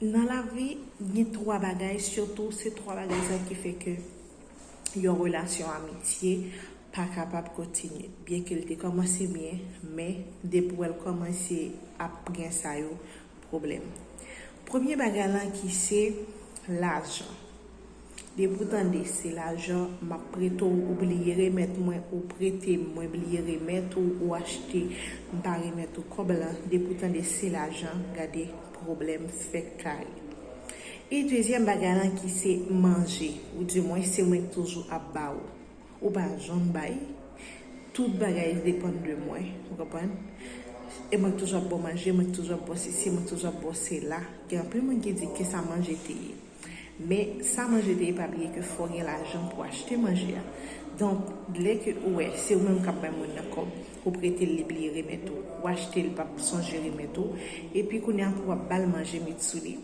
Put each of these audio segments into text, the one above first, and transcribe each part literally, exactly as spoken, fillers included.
Nan lavi, gen twa bagay, sitou se twa bagay sa ki fè ke yon relasyon amitye pa kapab kontinye. Byenke l te kòmanse byen, men depi w wè l kòmanse ap gen sa yo, pwoblèm. Premye bagay lan ki se lajan. Depi w tande se lajan, m ap prete w, ou bliye remèt mwen, ou prete m, mwen bliye remèt ou, ou achte, m pa remèt ou kòb lan, depi w tande se lajan, gade pwoblèm fèk kare. E dezyèm bagay lan ki se manje, ou di mwen se mwen k toujou ap ba ou. Ou pa janm bay. Tout bagay depann de mwen, ou konprann? E mwen k toujou ap ba w manje, mwen k toujou ap ba w sesi, mwen k toujou ap ba w sela. Gen anpil moun ki di ki sa manje te ye. Men sa manje te ye, pa bliye ke fò w gen lajan pou w achte manje a. Donk, lè ke ou wè se ou menm k ap bay moun nan kòb, ou prete l, li bliye remèt ou, ou achte l, l p ap sonje remèt ou, epi kounye a pou w ap ba l manje, met sou li.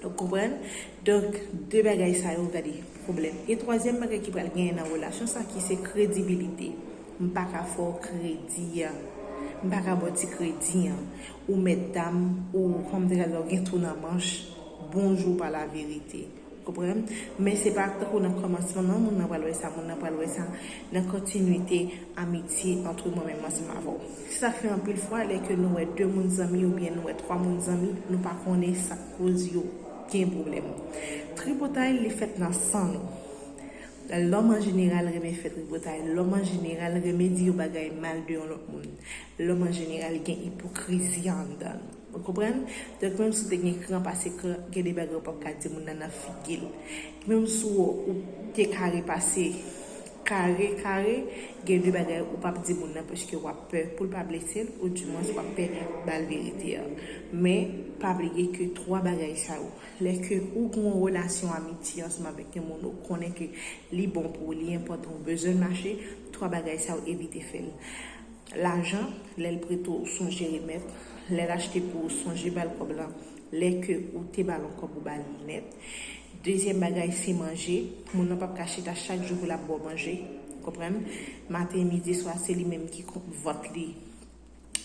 Ou konprann? Donk, de bagay sa yo, gade, pwoblèm. E twazyèm bagay ki pral genyen nan relasyon sa ki se kredibilite. M pa ka fè w kredi an. M pa ka ba w ti kredi an. Ou mèt dam, ou, kòm te ka di, ou gen tou nan manch, bonjou pa laverite. Ou konprann? Men se pa tankou nan kòmansman, non, moun nan pral wè sa, moun nan pral wè sa, nan kontinite amitye ant mwen menm ansanm avè w. Se sa k fè anpil fwa, lè ke nou wè de moun zanmi oubyen nou wè twa moun zanmi, nou pa konnen sa k koz yo gen pwoblèm. Tripotay, li fèt nan san nou. Lòm an jeneral renmen fè tripotay. Lòm an jeneral renmen di yon bagay mal de yon lòt moun. Lòm an jeneral gen ipokrizi anndan l. Ou konprann? Donk, menm si w te gen kran pase kran, gen de bagay ou p ap ka di moun nan nan figi l. Menm si w, ou te kare pase kare, kare, gen de bagay ou p ap di moun nan paske w ap pè pou l pa blese l, ou dimwens w ap pè ba l verite a. Men, pa bliye ke twa bagay sa yo, lè ke ou gen yon relasyon amitye ansanm avèk yon moun, ou konnen ke li bon pou ou, li enpòtan, ou bezwen l mache, twa bagay sa yo, evite fè l. Lajan, lè l prete w, sonje remèt. Lè l achte pou ou, sonje ba l kòb lan. Lè ke ou te ba l yon kòb, ou ba l nèt. Dezyèm bagay, se manje. Moun nan p ap ka chita chak jou pou l ap ba w manje. Konprann? Maten, midi, swa, se li menm ki kon-, vant li.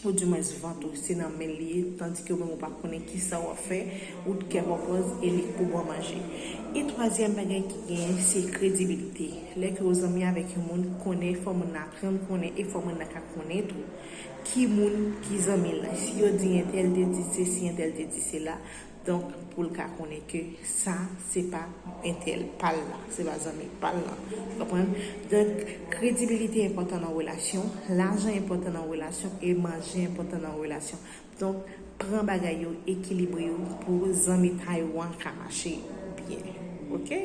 Ou dimwens vant ou, se nan men l li ye, tandike ou menm ou pa konnen kisa w ap fè, ou t kè pòpòz, e li k pou ba w manje. E twazyèm bagay ki genyen, se kredibilite. Lè ke w zanmi avèk yon moun, konnen, fò moun nan aprann konnen, e fò moun nan ka konnen tou ki moun ki zanmi l lan. Si yo di entèl te di sesi, entèl te di sela, donk, pou l ka konnen ke sa, se pa entèl pa l la, se pa zanmi pa l lan. Ou konprann? Donk, kredibilite enpòtan nan relasyon, lajan enpòtan nan relasyon, e manje enpòtan nan relasyon. Donk, pran bagay yo, ekilibre yo pou zanmitay ou an ka mache byen. Oke?